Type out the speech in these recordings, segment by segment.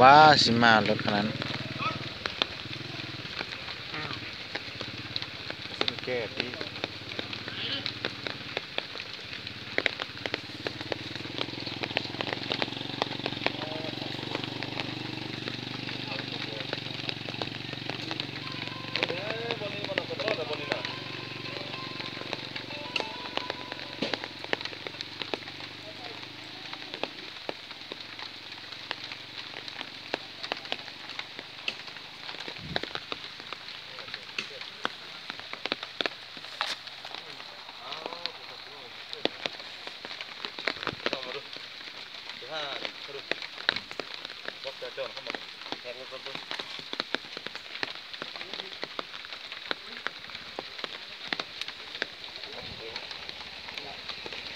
ວ່າຊິມາລົດຄັນນັ້ນ ອ້າວ ຊິແກ້ຕິ.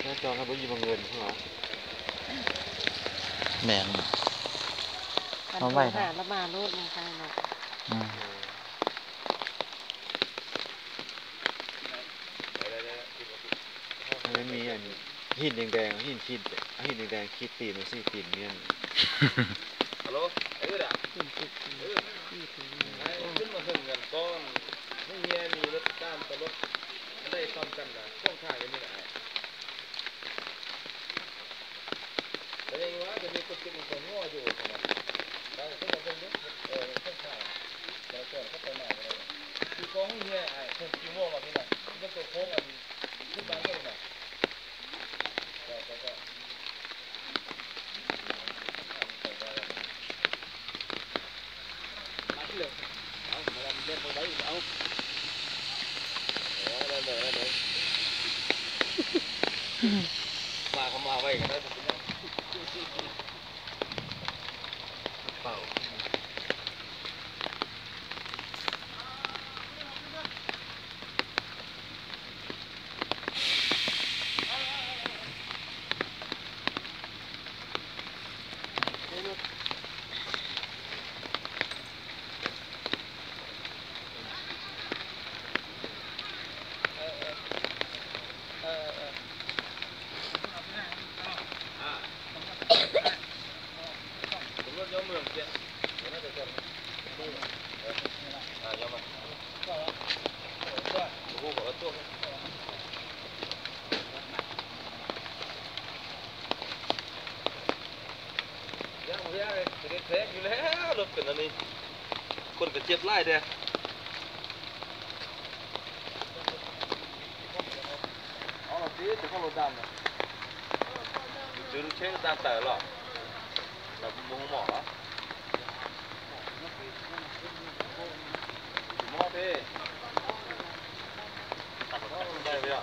ໜ້າຈອເຮົາບໍ່ມີວາງເງິນເນາະ. ແມ່ນ. ເອົາໄວ້ ຫາລະມາໂລດ ຍັງໄດ້ເນາະ. ອືມ. ມັນມີອັນຫີນແດງໆ ຫີນຂີດ ຫີນແດງໆ ຂີດຕີນມັນຊິ ຕີນມ້ຽນ. ຮັລໂຫຼ ໄອ້ອືດອະ ເອີ ຂຶ້ນມາເຖິງເຮືອນກ່ອນ ມີເມຍມີລົດຕາມຕະຫຼອດ ມັນໄດ້ສ່ຳກັນນະ ຂອງຂ້າງຢູ່ນີ້ນະອ້າຍ. ກໍຍັງວ່າຈະມີຄົນເຈັບມັນກໍງໍຢູ່ຫັ້ນນະ ໄປຂຶ້ນມາເບິ່ງເດີ. ເອີ ເສັ້ນທາງຈະລາຈອນເຂົ້າໄປມາບໍ່ໄດ້ ຄືກອງເຮຍອ້າຍ ເພິ່ນຂີ່ມໍ່ມາພີ້ນະ ມັນຕົວໂຄ້ງອັນຂຶ້ນບ້ານເຂົານະ. ເຈົ້າ ເຈົ້າ ເຈົ້າ. ຢ່າງເຮືອເດ້ ແພງຢູ່ແລ້ວ ລົດເປັນອັນນີ້ ຄົນກໍເຈັບຫຼາຍແດ່. ເອົາລະຕິ ເຈົ້າຂອງລົດດຳນະ ຈື່ເຊັນຕາມເຕີລະ ແບບບໍ່ຮູ້ໝໍລະ ໝໍເດ້ ໄດ້ເລີຍ.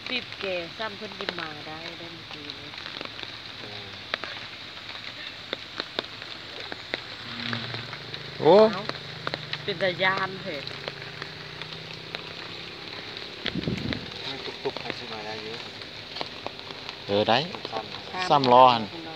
ບີບແກຊ້ຳ ເພິ່ນຈຶ່ງມາໄດ້ ໄດ້ມື້ກີ້ນີ້. ໂອ້ ເອົ້າ ເປັນຕາຢ້ານແທ້. ຕຸກໆ ໃຜຊິມາໄດ້ຢູ່. ເອີ ໄດ້ ສາມລໍ້ຫັ້ນ.